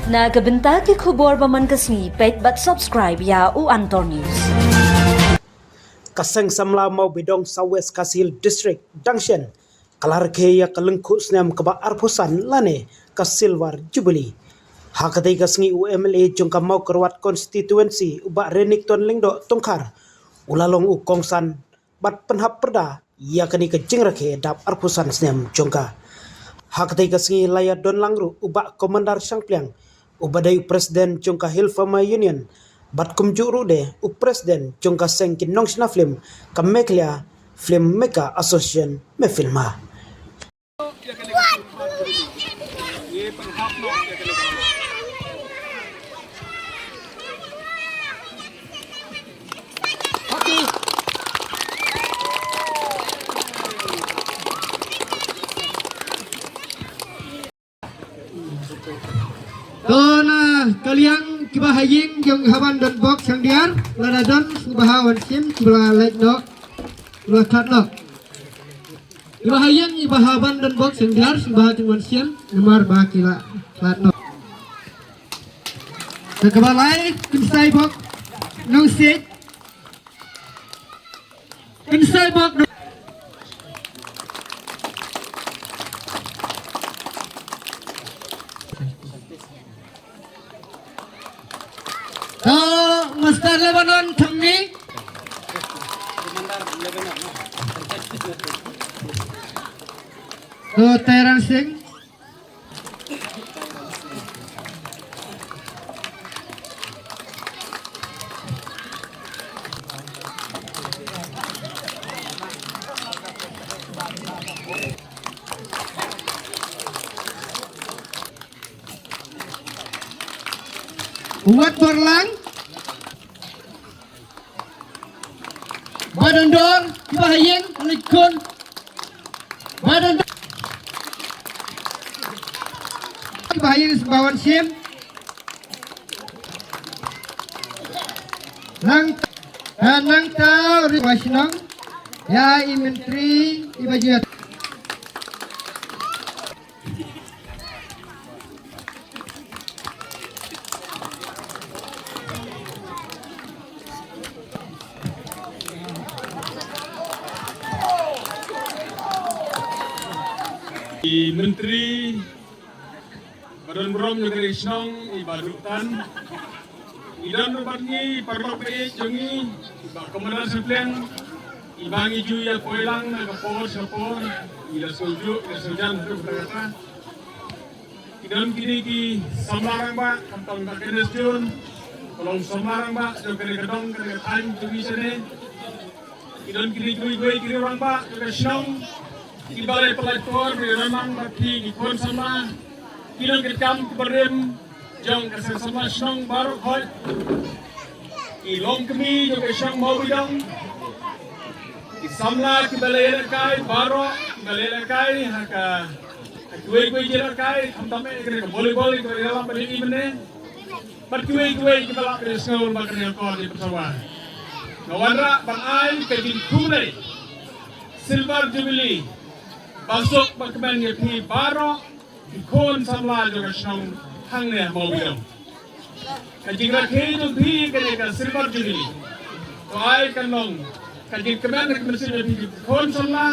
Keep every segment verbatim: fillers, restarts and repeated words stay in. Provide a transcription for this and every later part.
Na ka bynta ki khubor ba man ka sngi, peit bad subscribe ïa u Antor News. Ka Seng Samla Mawbidong South West Khasi Hills District dang shen ka la rakhe ïa ka lyngkhuh snem kaba arphew san lane ka Silver Jubilee. Ha katei ka sngi u M L A jong ka Mawkyrwat Constituency u Bah Renikton Lyngdoh Tongkhar u la long u kongsan bad pynhap pyrda ïa kane ka jingrakhe dap arphew san snem jong ka. Ha katei ka sngi la ïa don lang ruh u Bah Commander Shangpliang uba dei u President jong ka Hill Farmer Union bad kumjuh ruh de u President jong ka seng ki nongshna film ka Meghalaya Film Maker Association, MeFILMA. To na ka liang kiba ha ïing jong i Haban Don Bok Shangdiar, lada don sngewbha wan shim, kiba la leit noh, kiba la khlad noh. Kiba ha ïing, i Haban Don Bok Shangdiar, sngewbha kin wan shim, namar ba ki la khlad noh. Te kaba lai, Kynsai Bok Nongsiej. Kynsai Bok Nong- To, Master Lebanon Thangni. To, Tairan Singh. Wat Borlang. Ba don dor, kiba ha ïing, leit khun. Ba don dor, kiba ha ïing, sngewbha wan shim. Nang, eh, nangta u ri ba shnong. Ïa i Myntri, iba ju ïa I Myntri ba don burom jong ka ri shnong, i Bah Duhtan. I don ruh bad ngi, paralok ba ïeit jong ngi, i Bah Commander Shangpliang, iba ngi ju ïa poi lang na ka por sha ka por, i la sngewjuh, i la sngewjan haduh katta katta. Ki don kine ki samla rangbah, khamtam Bah Kenneth June, ka long samla rangbah jong kane ka dong, kane ka thaiñ jong ngi shane. Ki don kine kiwei kiwei ki rangbah jong ka shnong, kiba la pynlait por, ki rangbah bad ki, ki khun samla. Ki nongkitkam kiba rim jong ka seng samla shnong baroh khoit. Ki longkmie jong ka shnong Mawbidong. Ki samla kiba la ïalehkai baroh, kiba la ïalehkai ha ka, ha kiwei kiwei ki ïalehkai, khamtam eh kane ka volleyball, kiba la ïalehkai bad ïa i mynne. Bad kiwei kiwei kiba lah ban ïasngew ba kane ka kor dei pynsawa. Nga wanrah ban ai ka jingkhublei Silver Jubilee basuk bakmen ïa phi baroh ki khun samla jong ka shnong hangne ha Mawbidong. Ka jingrakhe jong phi kane ka Silver Jubilee to ai kan long ka jingkmen ka mynsiem ïa phi ki khun samla,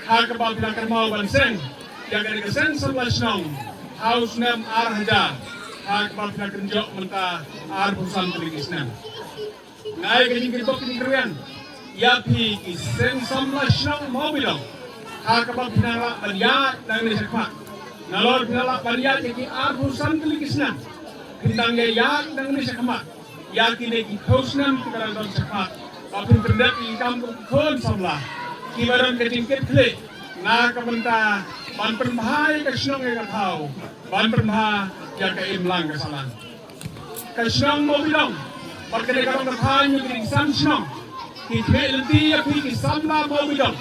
ha kaba phi la kynmaw ban seng ïa kane ka seng samla shnong ha u snem ar hajar, ha kaba phi la kynjoh mynta arphew san tylli ki snem. Nga ai ka jingkyrpad ka jingkyrmen ïa phi ki seng samla shnong Mawbidong, ha kaba phi nang lah ban ïaid nangne shakhmat. Nalor phi nang lah ban ïaid ïa ki arphew san tylli ki snem, phin dang ïaid nangne shakhmat ïa kine ki phew snem kiba dang don shakhmat, ba phin pyndep ïa ki kam kum ki khun samla kiba don ka jingkitkhlieh na ka bynta ban pynbha ïa ka shnong ïa ka thaw, ban pynbha ïa ka imlang ka sahlang. Ka shnong Mawbidong bad kane ka dong ka thaiñ, kine ki san shnong, ki khmih lynti ïa phi ki samla Mawbidong,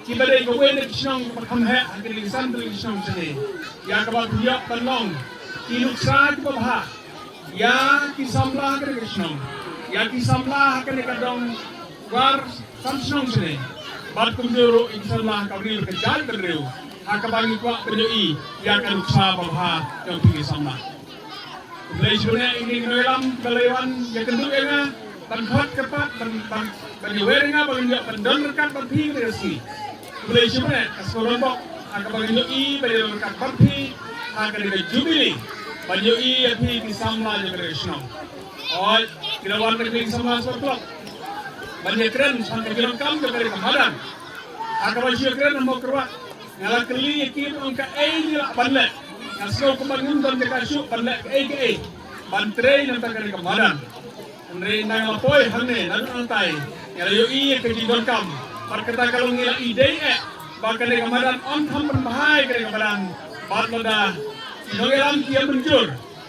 kiba dei kawei na ki shnong kiba kham heh ha kine ki san tylli ki shnong shane, ïa kaba phin ïoh ban long ki nuksa kiba bha ïa ki samla ha kane ka shnong, ïa ki samla ha kane ka dong Khwar San Shnong shane, bad kumjuh ruh ïa ki samla ha ka ri bad ka jaitbynriew, ha kaba ngi kwah ban ïohi ïa ka nuksa babha jong phi ki samla. Khublei shibun ïa ngi ki nongïalam ba la wan ïakynduh ïa nga ban khot kyrpad ban ban ban ïawei ïa nga ban ïa ban don ryngkat bad phi ha kane ka sngi. Khublei shibun ïa ka sngewbha bok ha kaba ngi ïohi ban ïa don ryngkat bad phi ha kane ka jubili ban ïohi ïa phi ki samla jong kane ka shnong. Oi, ki la wan kane ki samla sngewbha bok ban ïakren ha ka jingdonkam jong kane ka madan. Ha kaba shu ïakren ha Mawkyrwat, nga la kylli ïa ki ba ong kaei ngi lah ban leh. Nga sngew kumba ngim don jaka shuh ban leh kaei kaei ban trei na kata ka ri ka madan. Hynrei ynda nga la poi hangne na nangtai, nga la ïohi ïa ka jingdonkam bad kata ka long ngi la ïadei eh ba kane ka madan yn kham pynbha ïa kane ka madan. Bad lada ki nongïalam ki ïa mynjur,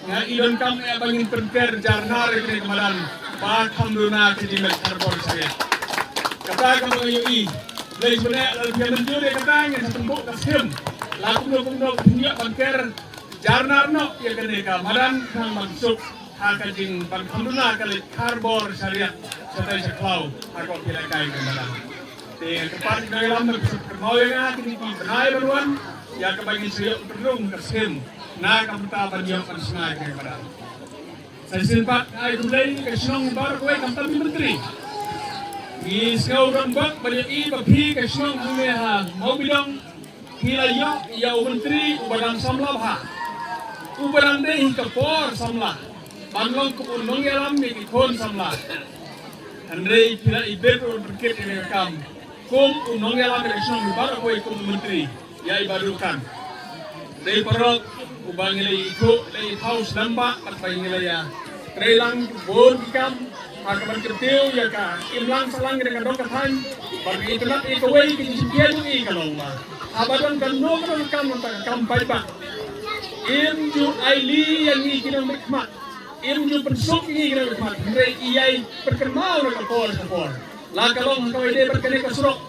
nga i donkam eh ba ngin pynker jar nar ïa kane ka madan ba kham duna ka jingmut karbon sariat. Kata kaba nga ïohi. Khublei shibun eh lada phi ïa mynjur ïa kata ngin sa pynbok ka skim la kumno kumno ka pynïoh ban ker jar nar noh ïa kane ka madan khnang ban suk ha ka jingban kham duna ka leit karbon sariat shatai sha khlaw ha ka phi lehkai ka madan. Te kyrpad ïa ki nongïalam ban suk kynmaw ïa nga kine ki bnai ban wan ïa kaba ngin sa ïoh pynrung ka skim na ka bynta ban ïoh ban shna ïa ka madan. Sa shisien pat ai khublei ka shnong baroh kawei khamtam i myntri. Ngi sngew rangbah ba ïohi ba phi ka shnong hangne ha Mawbidong phi la ïoh ïa u myntri uba dang samla bha, uba dang dei hi ka por samla ban long kum u nongïalam ïa ki khun samla. Hynrei phi la ibit u ryngkit ïa ka kam kum u nongïalam ïa ka shnong baroh kawei kum u myntri ïa i Bah Durkan. Dei paralok uba ngi la ïathuh la ïathaw slem bha bad ba ngi la ïa trei lang bun ki kam ha kaban kyntiew ïa ka imlang sahlang ïa ka dong ka thaiñ. Bad ngi itynnad ïa kawei ka jingshim khia jong i ka long ba haba don kano kano ka kam, nangta ka kam paidbah, im ju ailad ïa ngi ki nongmihkhmat, im ju pynsuk ïa ngi ki nongmihkhmat, hynrei i ïai pynkynmaw na ka por sha ka por. La ka long ha kaba ïadei bad kane ka surok,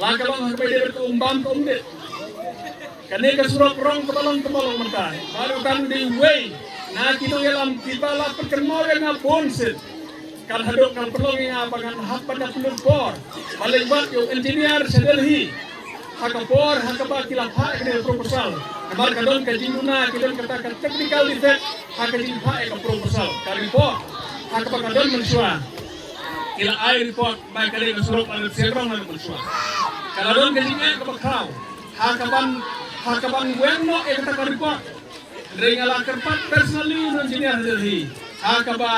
la ka long ha kaba ïadei bad ka um bam ka um dih, kane ka surok rong kaba long kaba long mynta. Bah Durkan u dei uwei na ki nongïalam kiba la pynkynmaw ïa nga bun sien. Kan haduh kan pynlong ïa nga ba ngan hap ban da pynlut por ban leit wad ïa u engineer sha Delhi ha ka por ha kaba ki la phah ïa kane ka proposal. Namar ka don ka jingduna, ki don kata ka technical defect ha ka jingphah ïa ka proposal, ka report ha kaba ka don mynshuwa. Ki la ai report ba kane ka surok la dep siat rong la dep mynshuwa. Ka la don ka jingeh kaba khraw ha kaban, ha kaban weng noh ïa kata ka report. Hynrei nga la kyrpad personally u engineer ha Delhi ha kaba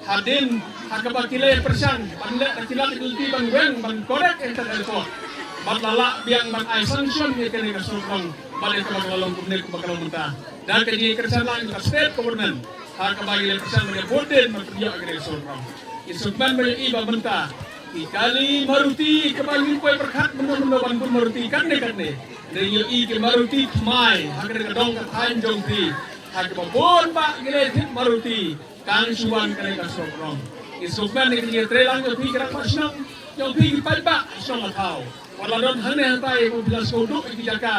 hadien ha kaba ki la pyrshang ban leh ka kilat ki lynti ban weng ban correct ïa kata ka report. Bad la lah biang ban ai sanction ïa kane ka surok rong bad ïa kaba ka la long kumne kumba ka long mynta. Da ka jingkyrshan lang ka state government ha kaba ngi la pyrshang ban ïa bud dien ban pynïoh ïa kane ka surok rong. Ngi sngewkmen ba ïohi ba mynta ki kali Maruti kaba ngim poi pyrkhat mynno mynno ban bun Maruti katne katne. Ngi ïohi ki Maruti thymmai ha kane ka dong ka thaiñ jong phi ha kaba bun bah ngi la thied Maruti. Kan shu wan kane ka surok rong. Ngi sngewkmen ïa ka jingïatreilang jong phi ki rangbah shnong, jong phi ki paidbah shnong Lathaw. Wat la don hangne hangtai kum phi la sngewduh ïa ki jaka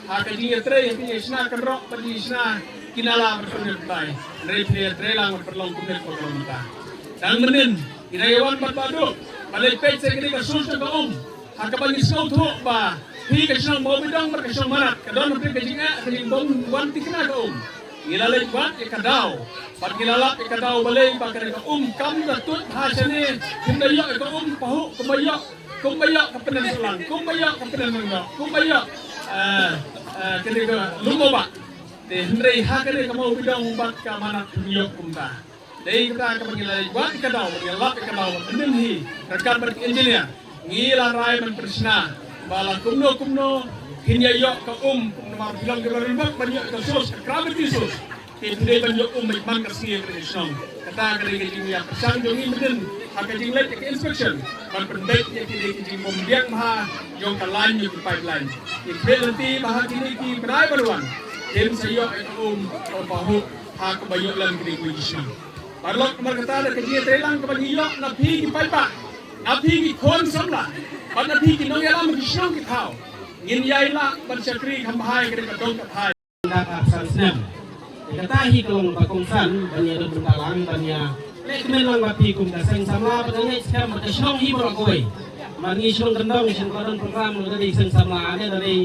ha ka jingïatrei, ha ka jingïashna kynroh bad jingïashna ki nala bad pynïatrei. Hynrei phi ïatreilang bad pynlong kumne kumba ka long mynta. Dang mynnin ngi dang ïawan bad Bah Duk ban leit peit sa kane ka source jong ka um ha kaba ngi sngewthuh ba phi ka shnong Mawbidong bad ka shnong Manat ka don hapdeng ka jingeh ka jingbym wan thikna ka um. Ngi la leit wad ïa ka daw bad ngi la lap ïa ka daw balei ba kane ka um kam da tuid ha shane, kim da ïoh ïa ka um pahuh kumba ïoh, kumba ïoh ka Pyndensohlang, kumba ïoh ka Pyndenrangbah, kumba ïoh, eh, eh, kane ka Lumbawbah. Te hynrei ha kane ka Mawbidong bad ka Manat kim ïoh kumta. Dei kata kaba ngi la leit wad ïa ka daw, ngi la lap ïa ka daw mynnin hi ryngkat bad ki engineer. Ngi la rai ban pyrshna ba la kumno kumno kin ïa ïoh ka um, kumno mar phi long kiba rim bok ban ïoh ka source, ka gravity source. Te phi dei ban ïoh um bad man ka sngi ha ka shnong. Kata ka dei ka jingïapyrshang jong ngi mynnin ha ka jingleit ka inspection ban pynbeit ïa kine ki jingbym biang bha jong ka line jong ki pipeline. Ngi khmih lynti ba ha kine ki bnai ban wan kin sa ïoh ïa ka um kaba pahuh ha kaba ïoh lem kine ki shnong. Paralok, namar kata da ka jingïatreilang kaba ngi ïoh na phi ki paidbah, na phi ki khun samla bad na phi ki nongïalam ki shnong ki thaw, ngin ïai lah ban shakri kham bha ïa kane ka dong ka thaiñ. Ka arphew san snem. Kata hi ka long ba kongsan ban ïa don bynta lang ban ïa leh kmen lang bad phi kum ka seng samla bad ka ngeit skhem bad ka shnong hi baroh kawei. Namar ngi shnong kyndong, shnong ka don program ka dei seng samla ne ka dei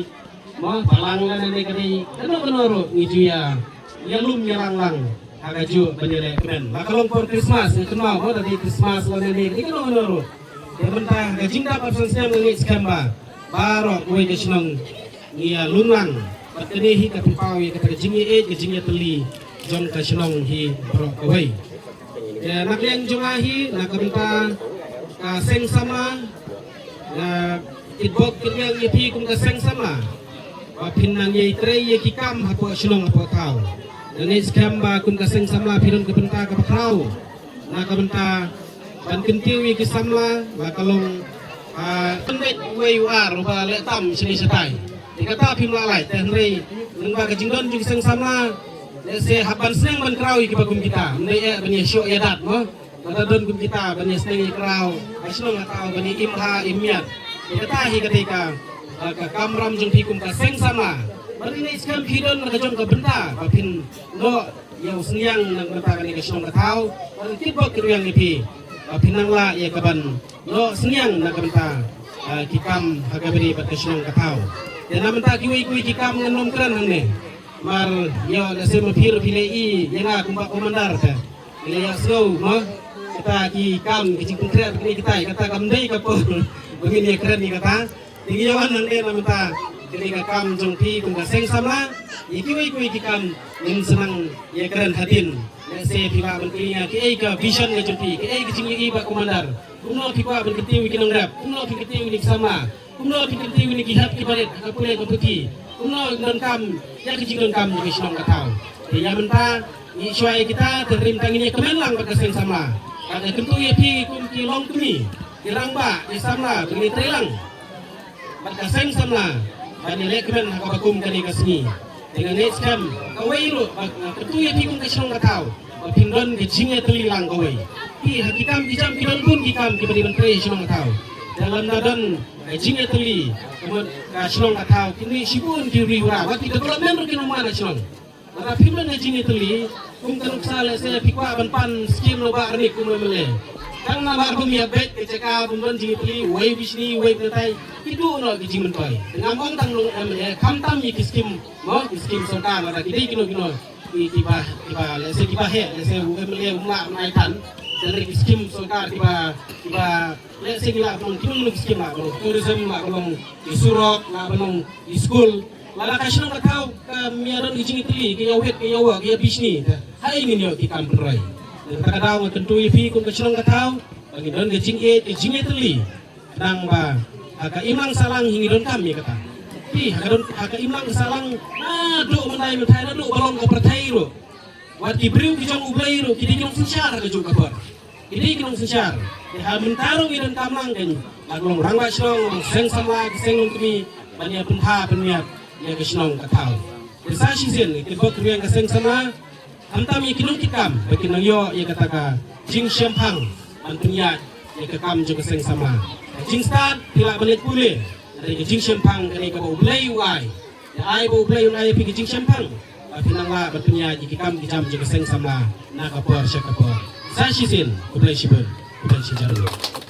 mo balang ne ka dei kano kano ruh ngi ju ïa ïalum ïalang lang. Ha kajuh ban ïaleh kmen. La ka long por Christmas, nga kynmaw, mo, da dei Christmas lane ne, dei kano kano ruh. Te mynta ha ka jingdap arphew san snem nga ngeit skhem ba baroh kawei ka shnong ngi ïa lum lang. Bad kane hi ka pynpaw ïa kata ka jingïaieit, ka jingïatylli jong ka shnong hi baroh kawei. Te na ka liang jong nga hi, na ka bynta ka seng samla, nga kitbok kitrwiang ïa phi kum ka seng samla ba phin nang ïai trei ïa ki kam hapoh shnong hapoh thaw. Nga ngeit skhem ba kum ka seng samla phi don ka bynta kaba khraw na ka bynta ban kyntiew ïa ki samla, la ka long, ah, pynbeit uwei u ar uba leh tam shane shatai. Te kata phim lah lait, te hynrei lyngba ka jingdon jong ki seng samla, lehse hap ban sneng ban khraw ïa kiba kum kita. Hynrei eh ban ïa shoh ïa dat, mo. Lada don kum kita ban ïa sneng ïa khraw ha shnong ha thaw, ban ïa im ha im miat. Te kata hi ka dei ka, ka, ka kamram jong phi kum ka seng samla. Bad nga ngeit skhem phi don ka jong ka bynta ba phin noh ïa u synñiang na ka bynta kane ka shnong ka thaw. Bad nga kitbok kitrwiang ïa phi ba phin nang lah ïa kaban noh synñiang na ka bynta, ah, ki kam ha kaba ïadei bad ka shnong ka thaw. Te na bynta kiwei kiwei ki kam ngan nym kren hangne. Namar ïoh lehse ma phi ruh phi la ïohi ïa nga kumba commander te. Phi la ïohsngew, mo, kita ki kam, ki jingpynkhreh, kine kita, kata kam dei ka por ba ngin ïa kren ïa kata. Te ngi ïa wan hangne na bynta kane ka kam jong phi kum ka seng samla. Ïa kiwei kiwei ki kam ngin sa nang ïa kren hadien. Lehse phi lah ban kylli nga kaei ka vision ka jong phi, kaei ka jingïohi ba commander. Kumno phi kwah ban kyntiew ïa ki nongrep, kumno phi kyntiew ïa ki samla. Kumno phi kyntiew ïa ki hep ki barit ha ka pule ka puthi. Kumno donkam ïa ka jingdonkam jong ka shnong ka thaw. Te ïa mynta ngi shuwa ïa kita, te rim tang ngin ïa kmen lang bad ka seng samla. Bad nga kyntu ïa phi kum ki longkmie, ki rangbah, ki samla, ba ngin ïa trei lang bad ka seng samla ban ïa leh kmen ha kaba kum kane ka sngi. Te nga ngeit skhem kawei ruh, ba nga kyntu ïa phi kum ka shnong ka thaw ba phin don ka jingïatylli lang kawei. Phi ha ki kam ki jam ki don bun ki kam kiba dei ban trei ha shnong ka thaw. Te lada don ka jingïatylli, ka mon ka shnong ka thaw kin mih shibun ki ri hura, wat ki development ruh kin ym man ha shnong. Lada phim don ka jingïatylli, kum ka nuksa lehse phi kwah ban pan skim na Bah Rnick kum M L A. Tang namar ba ym ïa beit ka jaka, ba ym don jingïatylli, uwei u bishni, uwei u pynïatai, ki duh noh ki jingmyntoi. Te ngam ong tang long M L A, khamtam ïa ki skim, mo, ki skim sorkar, lada ki dei kino kino ki, kiba, kiba, lehse kiba heh, lehse u M L A um lah ban ai than. Te lada ki skim sorkar kiba, kiba, lehse ki lah ban long, kino kino ki skim lah ban long, tourism lah ban long, ki surok lah ban long, ki skul. Lada ka shnong ka thaw kam ïa don ka jingïatylli, ka ïa wit, ka ïa wa, ka ïa bishni, te ha ei ngin ïoh ki kam pynroi. Te kata ka daw nga kyntu ïa phi kum ka shnong ka thaw ba ngin don ka jingïeit, ka jingïatylli. Khnang ba ha ka imlang sahlang hi ngi donkam ïa kata. Phi ha ka don, ha ka imlang sahlang, naduh mynta mynta, naduh ba long ka pyrthei ruh, wat ki briew ki jong U Blei ruh ki dei ki nongsynshar ha kajuh ka por. Ki dei ki nongsynshar. Te ha mynta ruh ngi donkam lang, kein la ka long rangbah shnong, seng samla, ki seng longkmie, ban ïa pynbha pynmiat ïa ka shnong ka thaw. Te sa shisien ngi kitbok kitrwiang ka seng samla, khamtam ïa ki nongkitkam ba kin nang ïoh ïa kata ka jingshemphang ban pynïaid ïa ka kam jong ka seng samla. Ka jingstad phi lah ban leit pule, hynrei ka jingshemphang kane kaba U Blei u ai. Te ai ba U Blei un ai ïa phi ka jingshemphang ba phin nang lah ban pynïaid ïa ki kam ki jam jong ka seng samla na ka por sha ka por. Sa shisien, khublei shibun, khublei shihajar.